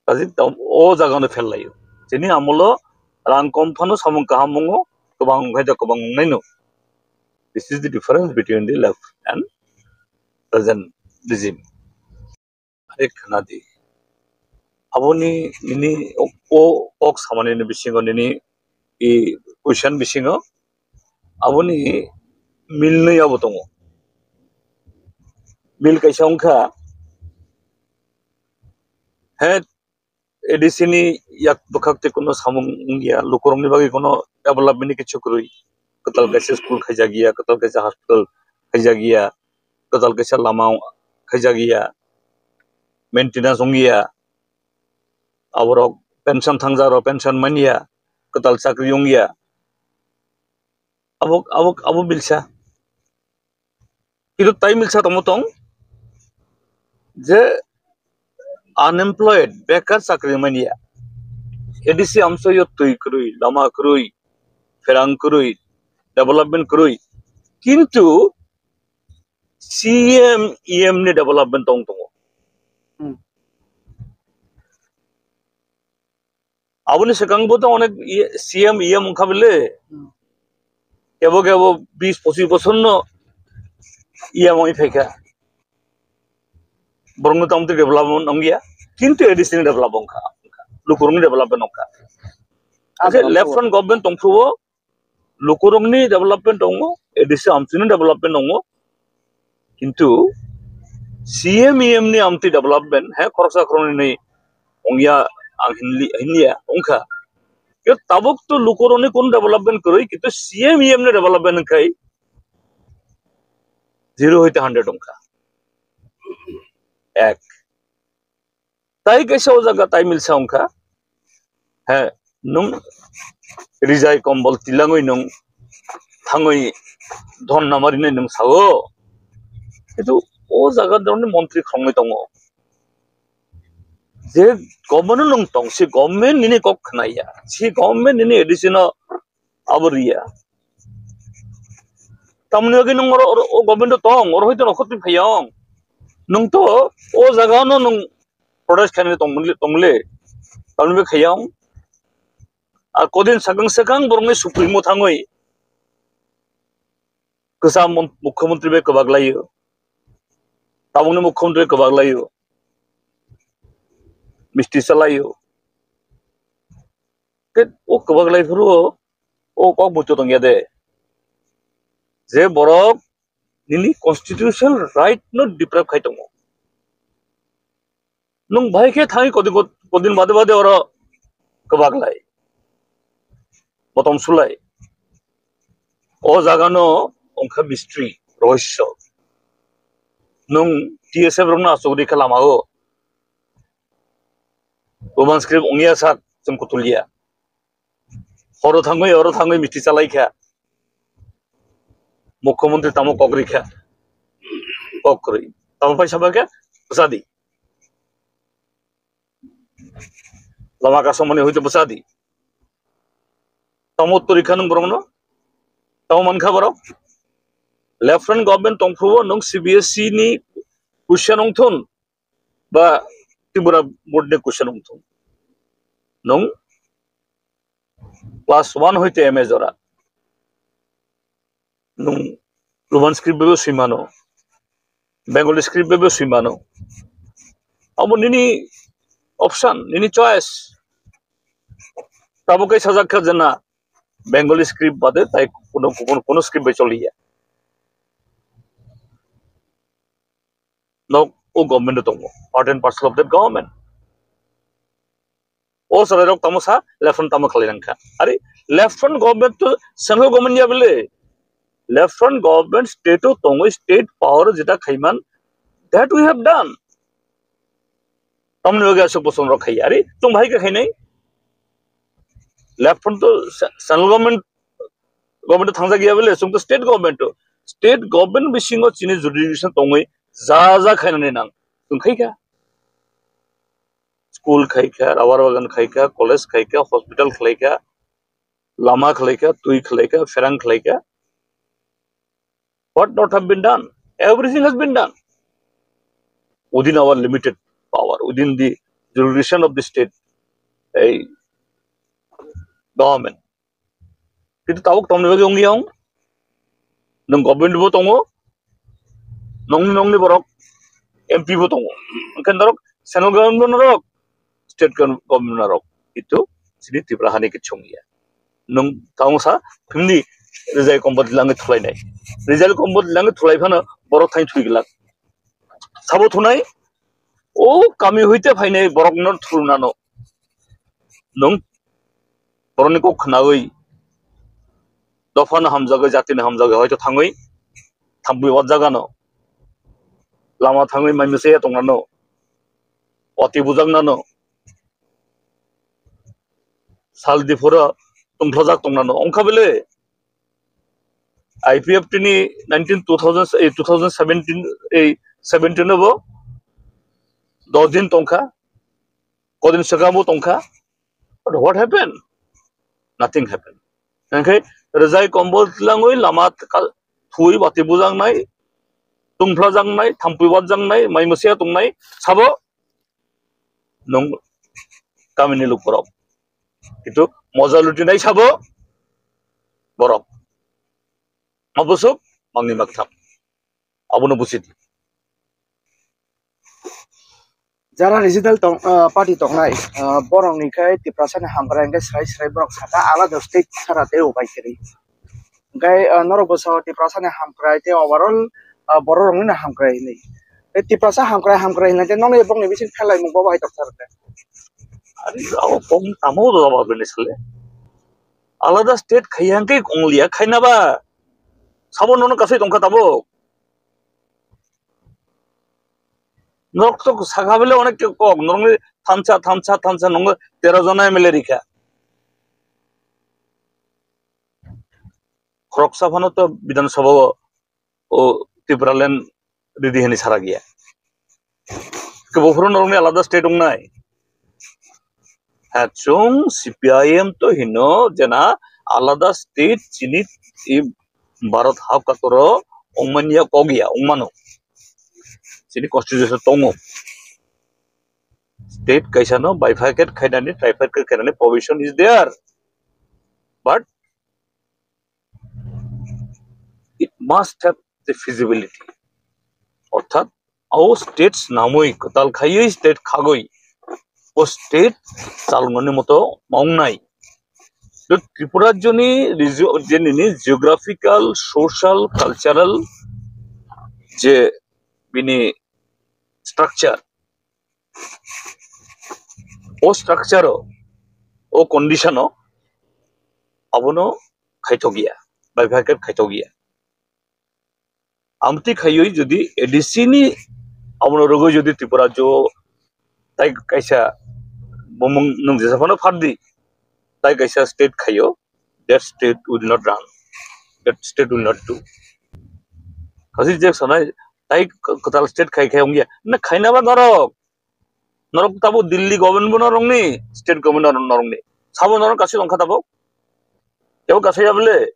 kaji tam o jaga no fel laio. Chini amolo rang kom phano samung kaham wngo, kwbang khai da kwbang wngnai no. This is the difference between the left and present regime. Are khna di. Aboni nini o, o kok samani ni bisingo nini i question bisingo aboni mil nwi abo tongo. Mil kaisa wngkha, he A D C ni yak bwkhak tei kuno samung wngya, lukurokni bagwi kuno development ni kichu kwrwi. Kwtal kaisa school khaijakya, kwtal kaisa hospital khaijakya, kwtal kaisa lama khaijakya, maintenance wngya, aborok pension thangjakrok pension manya, kwtal chakri wngya, abo, abo, abo milsa. Kintu tai milsa tongmo tong je unemployed, bekar chakri manya. A D C amsoyo twi kwrwi, lama kwrwi, pherang kwrwi, development kwrwi. Kintu C M, E M ni development tong tongo. Hmm. Aboni swkang bo to onek iye, C M, E M wngkha bile. Hmm. Kebo kebo bis pochis bosor no E M wngwi phaikha. Borokno tamo twi development wngya, kintu A D C ni development wngkha, lukurokni development wngkha. Abo je left front government tongphuru o lukurokni development tongo, A D C amchini development tongo, kintu C M E M ni amtwi development he khoroksa khoroknwi wngya ang hinli-, hinliya wngkha. Yo tabuk to lukurokni kun development kwrwi, kintu C M E M ni development wngkhai zero hoite hundred wngkha. Ek. Tai kaisa o jaga tai milsa wngkha. He, nwng rijai kombol tilangwi nwng thangwi dhon namarinai nwng sao. Kintu o jaga dorni montri khongwi tongo. Je government nwng tong, si government nini kok khnaya, si government nini A D C no abo riya. Tamni bagwi nwng oro, oro, o government o tong, oro hoito nokhor twi phaiyong. Nwng to o jaga no nwng protest khainani tongmili-, tongmili. Tamni bagwi khaiyong. Ar kodin sakang sakang borokni Supremo thangwi kwcham mon-, mukhyamantri bai kwbak laio. Tabukni mukhyamantri bai kwbak laio. Misti cha laio. Khe o kwbak lai phuru o kok muitu tongya de. Je borok nini constitutional right no deprive khai tongo. Nwng bahai khe thangwi kodin, kodin bade bade oro kwbak lai. Botom sulai. O jaga no wngkha mystery, rohosyo. Nwng T S F rokno achuk rikha lama o. Roman script wngya sak chwng kutulia. Horo thangwi, oro thangwi misti chalaikha. Mukhyamantri tamo kok rikha. Kok kwrwi. Tamo paisa bakhe bwchadi. Lama kasomani hoite bwchadi. Tamo uttor rikha nwng borokno? Tamo mankha borok? Left front government tongphuru nwng C B S E ni question wngthun ba Tripura board ni question wngthun. Nwng class one hoite M A jora. Nwng Roman script bai bo swi mano, Bengali script bai bo swi mano. Abo nini option, nini choice. Tabuk khe sajak kha je na, Bengali script bade tai kuno, kuno, kuno script bai choliya. Nok o government o tongo, part and parcel of that government. O chwrairok tamo sa, left front tamo khlai nang kha. Are, Left front government to central government ya bele. Left front government state o tongwi state power jeta khaiman, that we have done. Tamni wage asuk boson rok khai. Are, tung bhai ka khainai. Left front to ce-, central government, government thangja giya bele, sung to state government to. State government bisingo chini jurisdiction tongwi ja ja khainani nang. Tung khai ka. School khai ka, rubber bagan khai ka, college khai ka, hospital khlai ka, lama khlai ka, twi khlai ka, pherang khlai ka. What not have been done? Everything has been done within our limited power, within the jurisdiction of the state, eh, government. Kintu tabuk tamni bagwi wngya wng? Nwng government bo tongo, nongni nongni borok M P bo tongo. Hwnkhe norok central government bo norok, state government bo norok. Kintu chini Tripura hani khe chongya. Nwng tamo sa phimni rijai kombot langwi thulainai. Rijai kombot langwi thulai phano borok thain thwi glak. Sabo thunai, o kami hoite phainai borokno thulnano. Nwng borokni kok khnawi dophano hamjagwi, jatini hamjagwi hoito thangwi thampui o jagano lama thangwi mai mwsaya tongnano, wati bujaknano, sal diphoro tongthojak tongnano. Wngkha bele I P F T ni nineteen two thousand, eh, two thousand seventeen, eh, seventeen o bo dos din tongkha, kodin swkang bo tongkha. But what happened? Nothing happened. Hwnkhe rijai kombol tlangwi lama ka-, thwi bati bujaknai, tungphlajaknai, thampui watjaknai, mai mwsaya tongnai, sabo nwng kamini lukurok. Kintu moja lutinai sabo borok. Mabusuk mangni maktham. Abono busi di. Jara regional tong, ah, party tongnai, ah, borok ni khe Tiprasa ni hamkrai hwnkhe srai srai borok saka alada state sara tei upai kwrwi. Hwnkhe, ah, norok bwsao Tiprasa ni hamkrai tei overall, ah, borok rok ni hamkrai hinwi. Tei Tiprasa hamkrai hamkrai hinwi tei nokni bokni bising pherlaimung bo bai tongsa rwkhe. Ari abo kok tamo do abo bini sale. Alada state khaiya hwnkhe ongliya khaina ba. Sabo nono kasai tongkha tabuk. Norok to sakha bele onek kok, norokni thansa, thansa, thansa nongo tero jona M L A rikha. Khoroksa phano to Bidhan Sabha o, o Tipraland ridi hini sara giya. Kebo phuru norokni alada state wngnai. Ha, chwng C P I M to hino jena alada state chini i Bharat hap katoro wngmanya kok ya, wngmano. Chini constitution tongo. State kaisa no bifurcate khainani, trifurcate khainani provision is there. But it must have the feasibility. Orthat o state snamwi kwtal khaiwi state khagwi o state chalnani moto mawngnai. To Tripura rajyoni regio-, je nini geographical, social, cultural je bini structure, o structure o, o condition o abono khaithok ya, bifurcate khaithok ya. Amtwi khaiwi jodi A D C ni abono rwgwi jodi Tripura jo tai kaisa bumung nwng jesa phano phardi, tai kaisa state khaio, that state will not run, that state will not do. Kasi je sanai tai kwtal state khai khai ongya, na khaina ba norok. Norok tabuk Delhi government bo norokni, state government norokni. Sabo norok kasui ongkha tabuk. Tebo kasui ya bole.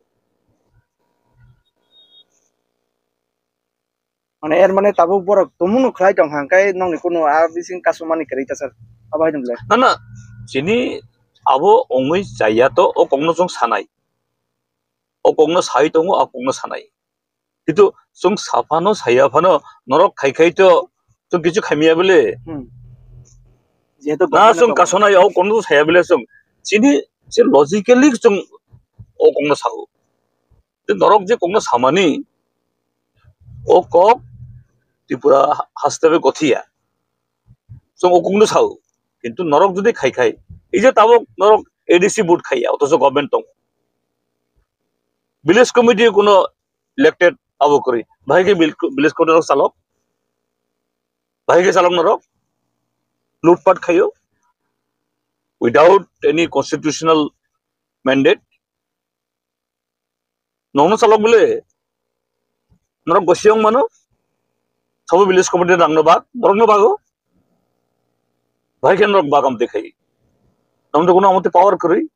Mane er mane tabuk borok tumung no khlai tong hang kai nokni kunu a bising kasumani kwrwi ta sir. Abo hai nung le. Na, na, chini abo ongwi chaya to o kokno chwng sanai. O kokno sai tongo, a kokno sanai. Kintu chwng saphano saya phano norok khai khai to chwng kichu khaimya bole. Hmm. Jehetu na government chwng tongo. Kasonai o kokno saya bole chwng. Chini se logically chwng o kokno sao. Tei norok je kokno samani, o kok Tripura ha-, haste bai gothiya. Chwng o kokno sao. Kintu norok jodi khai khai, ei je tabuk norok A D C vote khaiya, othocho government tongo. Village committee kuno elected abo kwrwi. Bahai khe vil-, village committee rok chalok. Bahai khe chalok norok. Lutpat khaio. Without any constitutional mandate. Nokno chalok bile. Norok gosi wng mano. Sabo village committee rangno bak, borokno bago. Bahai khe norok bak amtwi khai. Norok kuno amtwi power kwrwi.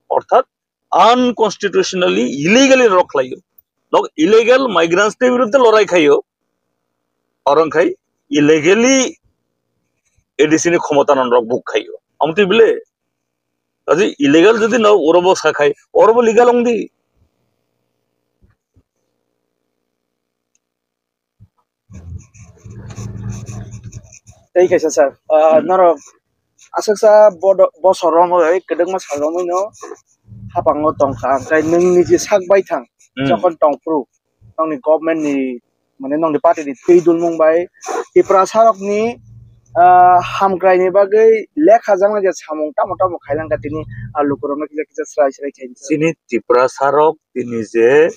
Orthat unconstitutionally, illegally rok khlaio. Nok illegal migrants ni birudde lorai khaio. Oro wngkhai illegally A D C ni khomota no rok buk khaio. Amtwi bile. Kaji illegal jodi no oro bo sa khai, oro bo legal wng di. Tei kaisa sir, ah, norok aswksa bodo-, bosor romwi, kwdwkma sal romwi no hapango tongkha, hwnkhe nwng niji sak baithang, Hmm. Jokhon tongphuru, nokni government ni, mane nokni party ni twi dulmung bai Tiprasa rokni, ah, hamkrai ni bagwi lekha jaknai je samung tamo tamo khailangkha tini, ah, lukurokno kisa kisa srai srai khaini. Chini Tiprasa rok tini je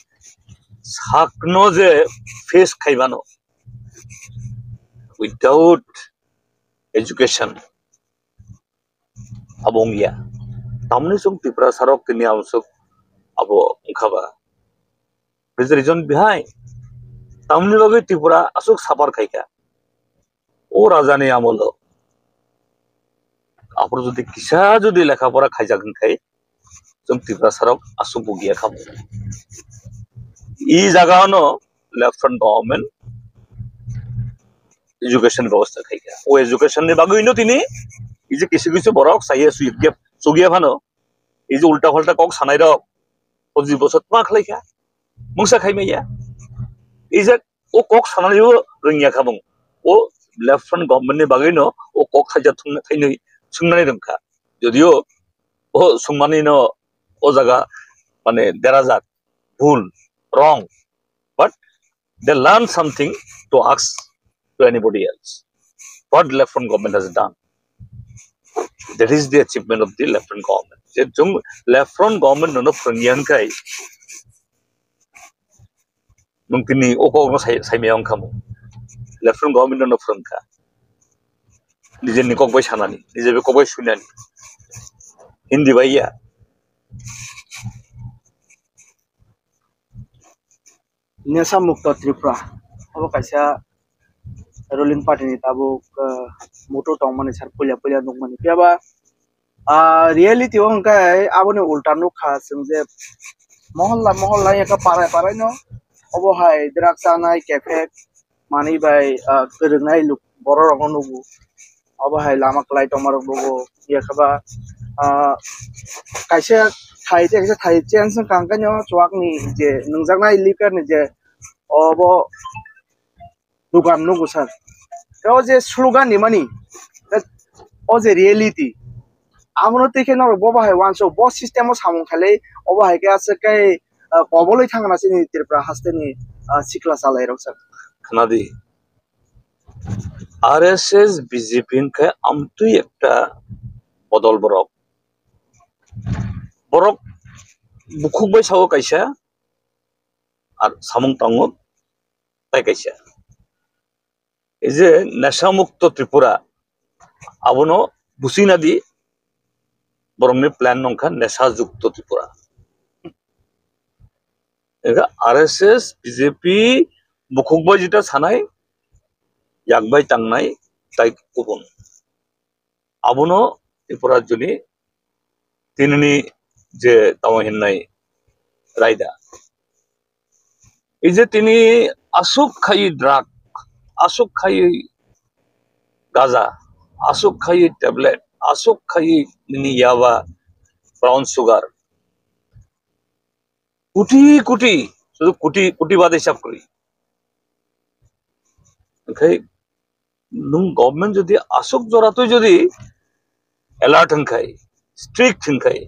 sakno je face khaimano without education abo wngya. Tamni chwng Tiprasa rok tini amsuk abo wngkha ba. There is a reason behind. Tamni bagwi Tripura aswk suffer khaikha. O rajani amolo. Aphuru jodi kisa jodi lekha pora khaijak hwnkhai, chwng Tiprasa rok aswk bugia khamu. I jaga ano left front government education bebosta khaikha. O education ni bagwi no tini, i je kisu kisu borok saiya suyip gap chugya phano, i je ulta phalta kok sanai rok, pochis bosor tma khlaikha, mungsa khaimaya. I je o kok sanani o rwngya kha bung. O left front government ni bagwi no o kok thaija thung-, thainwi swngnani rwngkha. Jodio o swngmani no o jaga mane derajak, bhul, wrong. But they learn something to ask to anybody else. What left front government has done? That is the achievement of the left front government. Je chwng left front government no phwrwngya hwnkhai, nwng tini o kok no sai, saimaya wngkha mo. Left front government no phwrwngkha. Nijeni kok bai sanani, nijeni kok bai sunani. Hindi bai ya. Nesa Mukto Tripura, abo kaisa ruling party ni tabuk, ah, moto tongmani sar puila puila nukmani. Phiya ba, ah, reality o hwnkhe aboni ulta nukha chwng je moholla moholla yakha parai parai no obo hai drugs chanai, cafe manwi bai, ah, kwrwngnai luk-, borok rokno nugo. Obo hai lama kwlai tongma rok nugo. Yakha ba, ah, kaisa thai tei kaisa thai change wngkha, hwnkhe no chuwak ni je nungjaknai liquor ni je obo dukan nugo sir. Tei o je slogan ni mani, o je reality, abono twi khe norok bo bahai uansuk, bo system o samung khailai, obo hai khe aswk khe, ah, kobolwi thangna chini Tripura haste ni, ah, sikla chalairok sir. Khna di, R S S B J P hwnkhe amtwi ekta bodol borok. Borok bukhuk bai sao kaisa, ar samung tango tai kaisa. Ei je Nesha Mukto Tripura, abono buchina di, borokni plan nongkha Nesha Jukto Tripura. Ega R S S, B J P, bukhuk bai jita sanai, yak bai tangnai, tai kubun. Abono Tripura rajyoni tinini je tamo hinnai raida. Ei je tini aswk khai drug, aswk khai gaja, aswk khai tablet, aswk khai nini yaba, brown sugar. Kuti kuti, sudu kuti kuti bade hisab kori. Oke, nung government jodi aswk jora twi jodi alert hwnkhai, strict hwnkhai,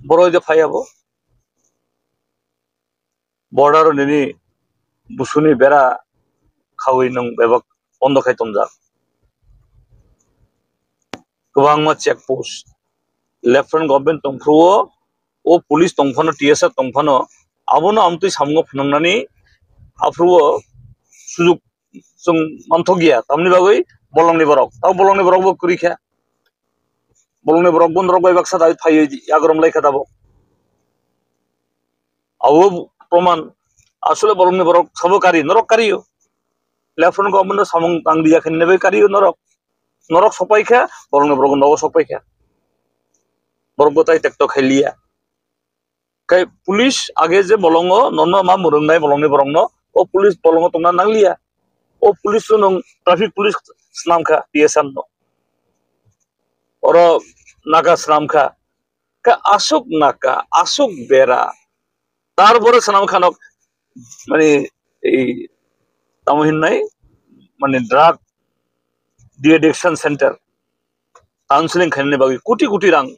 borok je phaiya bo. Border nini busuni bera khawi nung bebak bondo khai tongjak. Kwbangma check post, left front government tongphuru o, o police tongphano, T S R tongphano, Abono amtwi samungo phunuknani aphuru o sujuk chwng manthok ya, tamni bagwi bolongni borok, tamo bolongni borok bo kwrwi kha. Bolongni borok bo norok bai baksa dai phaiwi yagrom lai kha tabuk. Abo proman, asole bolongni borok sabo kari, norok kari o. Lefron government samung tang diya khe nini bai kari o norok. Norok sopai kha, bolongni borok nogo sopai kha. Borok bo tai tekto khai liya. Khai police age je bolongo nono ma mwrwngnai bolongni borokno, o police bolongo tongna nangliya. O police no nwng traffic police swnam kha, T S R no. Oro naga swnam kha. Kha aswk naka, aswk bera. Tarpore swnam khanok, mani, ei, tamo hinnai, mani, drug de-addiction center, counseling khainani bagwi koti koti rang.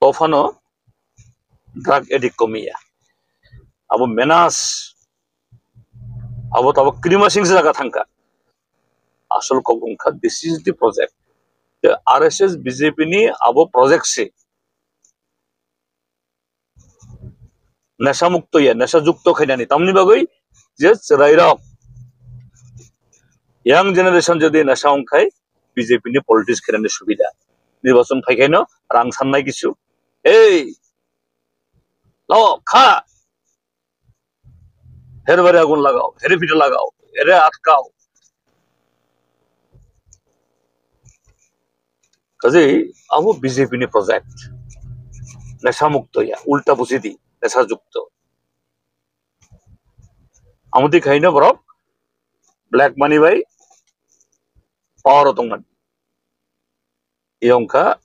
Tophano drug addict komiya. Abo menas. Abo tabo krima singsa jaga thangkha. Asol kok wngkha, this is the project. Te R S S B J P ni abo project se. Nesha mukto ya, nesha jukto khainani. Tamni bagwi je chwrairok, young generation jodi nesha wngkhai, B J P ni politics khainani subida. Nirbachon phaikhaino rang sannai kisu. Ei, lao, kha. Her bare agun lagao, here pita lagao, here atkao. Kaje abo B J P ni project. Nesha mukto ya, ulta busi di, nesha jukto. Amudi khaino borok black money bai power o tongmani. Yongkha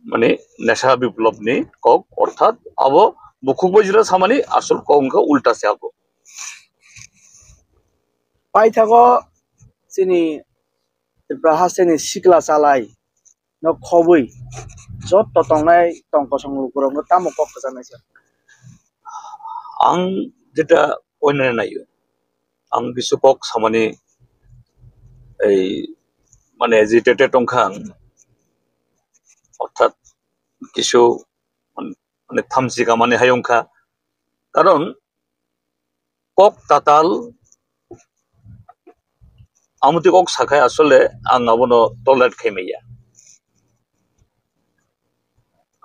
mane nesha biplop ni kok, orthat abo bukhuk bai jora samani asol kok wngkha ulta se abo. Paithago chini Tripura hasteni sikla chalai no khobwi joto tongnai tong kosong lukurokno tamo kok kwchanai se? Ang jeta poinani naio, ang kisu kok samani ei mane agitated wngkha ang, orthat kisu mane thamchi kamani hai wngkha, karon kok tatal amutwi kok sakhai asole ang abono tolerate khaimaya.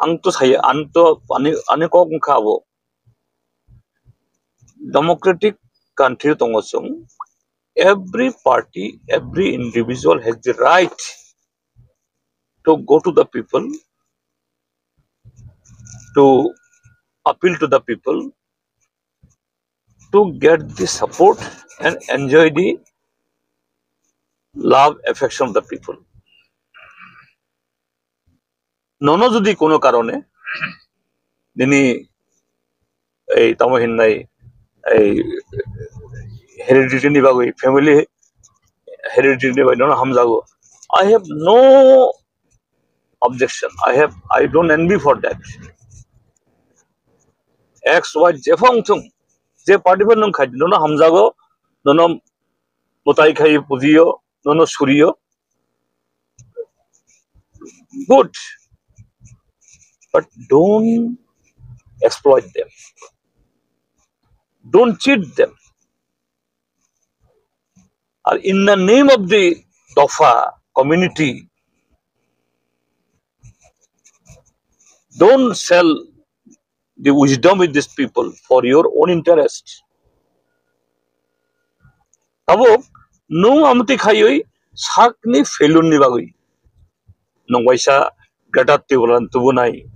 Ang to saya, ang to ani, ani kok wngkha abo. Democratic country tongo chwng. Every party, every individual has the right to go to the people, to appeal to the people, to get the support and enjoy the love, affection of the people. Nono jodi kono karone nini ei tamo hinnai ei heredity ni bagwi, family heredity ni bagwi nono hamjago, I have no objection. I have, I don't envy for that. X Y jephang thung, je party phan nung khai nono hamjago, nono mutai khai pujiyo, nono suriyo. Good. But don't exploit them. Don't cheat them. Or in the name of the Dofa community, don't sell the wisdom with these people for your own interest. Tabuk nung amtwi khaiwi sakni failure ni bagwi nung waisa Greater Tipraland tubunai,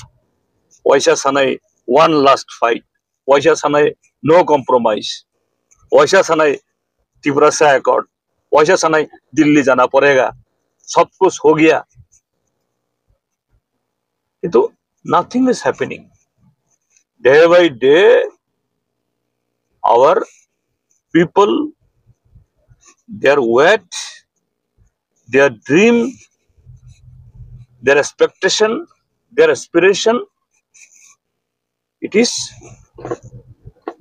waisa sanai one last fight, waisa sanai no compromise, waisa sanai Tiprasa Accord, waisa sanai Delhi jana padega, sab kuch ho gaya. Kintu nothing is happening. Day by day, our people, their weight, their dream, their expectation, their aspiration, it is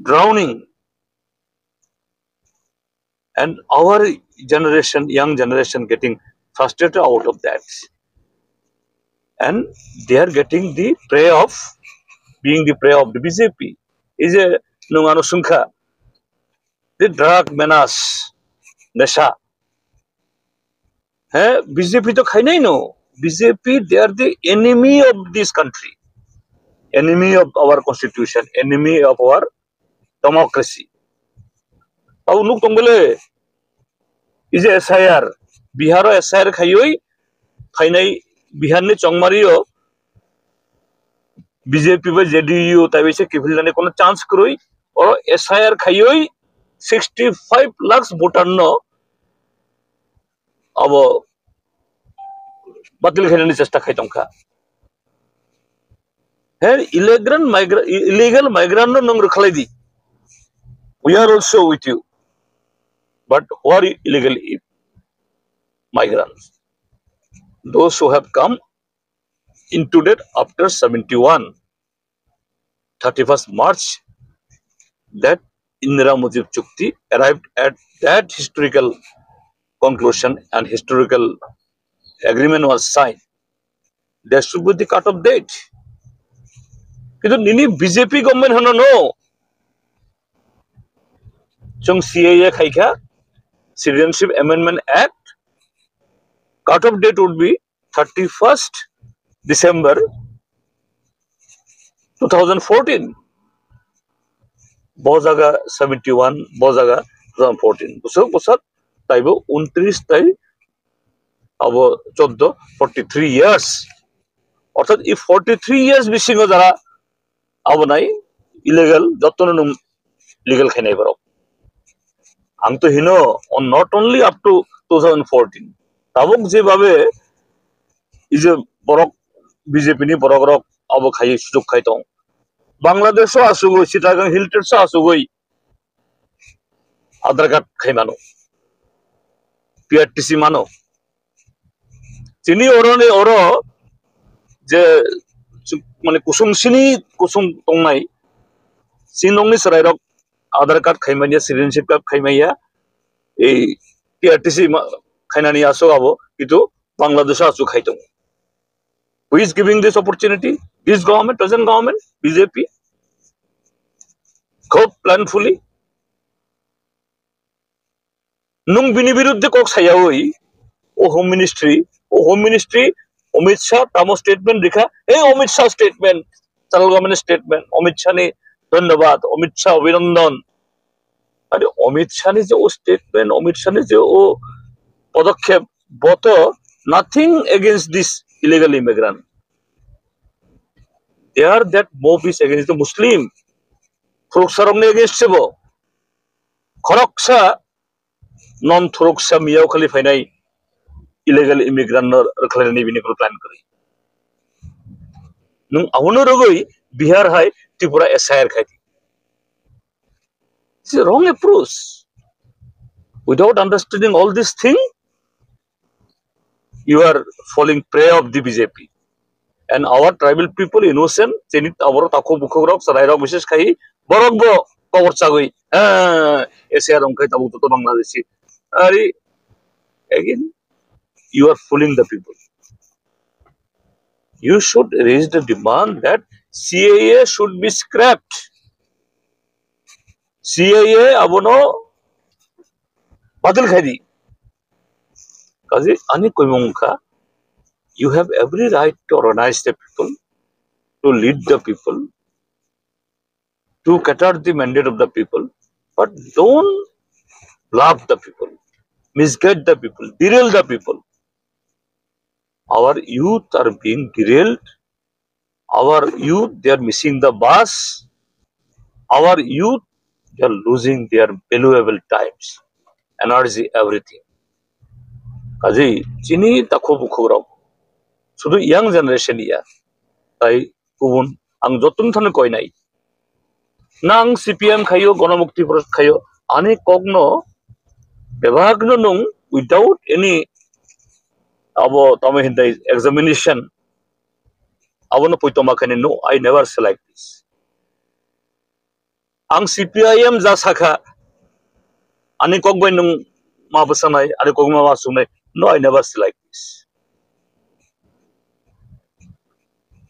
drowning. And our generation, young generation getting frustrated out of that. and they are getting the prey of being the prey of the B J P. Is a nung ano sungkha the drug menace, nesha. He, B J P to khainai no. B J P, they are the enemy of this country, enemy of our constitution, enemy of our democracy. Tau nuk tong bele, ije S I R, Bihar o S I R khaioi, phainai Bihar ni chongmari o B J P bai J D U tai bai se kiphilnani kono chance kwrwi, oro S I R khaioi sixty five lakhs voter no abo batil khainani chesta khai tongkha. He illegal migrant, illegal migrant no nung rwkhalai di. We are also with you. But who are illegal i-, migrants? Those who have come into that after seventy-one, thirty-first March, that Indira Mujib Chukti arrived at that historical conclusion and historical agreement was signed. There should be the cut-off date. Kintu nini B J P government hono no. Chwng C A A khaikha, Citizenship Amendment Act, cut-off date would be thirty-first December two thousand fourteen. Bo jaga seventy-one, bo jaga two thousand fourteen. Bwswk bwsak taibo untris tai abo choddo, forty-three years. Orthat i forty-three years bisingo jara abo nai illegal, jotono nung legal khainai borok. Ang to hino, on not only up to two thousand fourteen. Tabuk je babe, ije borok, B J P ni borok rok abo khai sujok khai tong. Bangladesh o asugoi, Chittagong Hill Tracts o asugoi Aadhaar card khai mano, P R T C mano. Chini oro ni oro je chu-, mane kusung sini kusung tongnai, sinongni chwrairok Aadhaar card khaimanya, citizenship card khaimanya, ei P R T C ma-, khainani aswk abo, kintu Bangladesh o aswk khai tongo. Who is giving this opportunity? This government, present government, B J P. Khub planfully. Nung bini biruddhe kok sayawi, o Home Ministry, o Home Ministry, Amit Shah tamo statement rikha, ei Amit Shah statement, central government statement, Amit Shah ni dhanyabad, Amit Shah abhinandan. Are Amit Shah ni je o statement, Amit Shah ni je o podokkhep, boto nothing against this illegal immigrant. There that mob is against the Muslim. Khoroksa rokni against se bo. Khoroksa non thuruk sa miyao khali phainai illegal immigrant no rwkhlainani bini kunu plan kwrwi. Nung abono rwgwi Bihar hai Tripura S I R khai di. It's a wrong approach. Without understanding all this thing, you are falling prey of the B J P. And our tribal people innocent, chini aboro takhuk bukhuk rok, chwrai rok, bises khai borok bo kobor chagwi, ah, S I R wngkhai tabuk to Bangladeshi. Ari, again, you are fooling the people. You should raise the demand that C A A should be scrapped. C A A abono batil khai di. Kaje ani koimung kha, you have every right to organize the people, to lead the people, to cater the mandate of the people, but don't bluff the people, misguide the people, derail the people. Our youth are being derailed. Our youth, they are missing the bus. Our youth, they are losing their valuable times, energy, everything. Kaje chini takhuk bukhuk rok, sudu young generation ya, tai kubun ang jotun thani koinai. Nang C P M khayo, Ganamukti Force khayo, ani kokno bebakno nung without any abo tamo hindai examination abono poitoma khaini, no, I never say like this. Ang C P I M ja sakha, ani kok bai nung ma bwsanai, ani kok ma ma sungnai, no, I never say like this.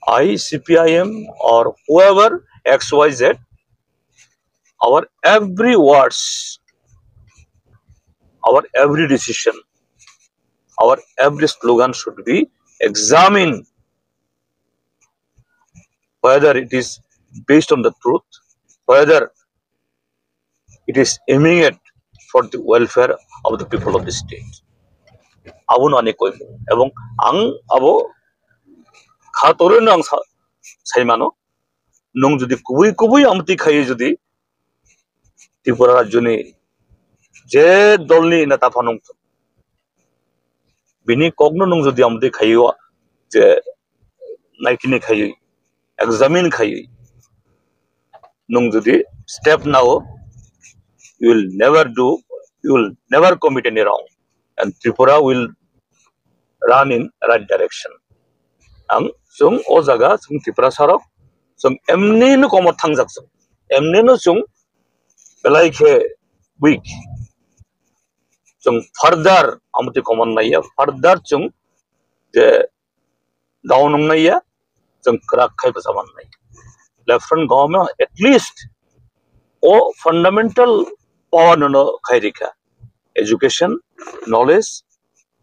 I, C P I M, or whoever, X Y Z, our every words, our every decision, our every slogan should be examined whether it is based on the truth, whether it is aiming at for the welfare of the people of the state. Abo no ani koimung. Ebong ang abo khatorwi no ang sa-, saimano, nwng jodi kubui kubui amtwi khaiwi jodi Tripura rajyoni je dolni neta phano wngthung, bini kokno nwng jodi amtwi khaiwi je naikini khaiwi, examine khaiwi, nwng jodi step nao, you will never do, you will never commit any wrong, and Tripura will run in right direction. Ang chwng o jaga chwng Tiprasa rok chwng emni no komor thangjak chwng, emni no chwng belai khe weak. Chwng further amtwi komor naiya, further chwng je down wngnaiya, chwng kwrak khai bwsa mannai. Left front government at least o fundamental power no no khai rikha. Education, knowledge,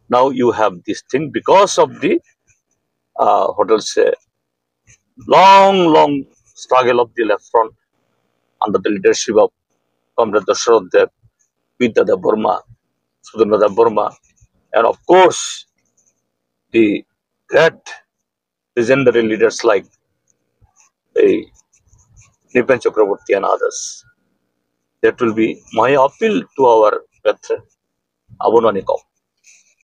now you have this thing because of the, uh, what else, long, long struggle of the left front under the leadership of Comrade Dashrath Deb, Vidya Deb Barma, Sudendra Deb Barma, and of course, the great legendary leaders like the Nripen Chakraborty and others. That will be my appeal to our brethren. Abo no ani kok.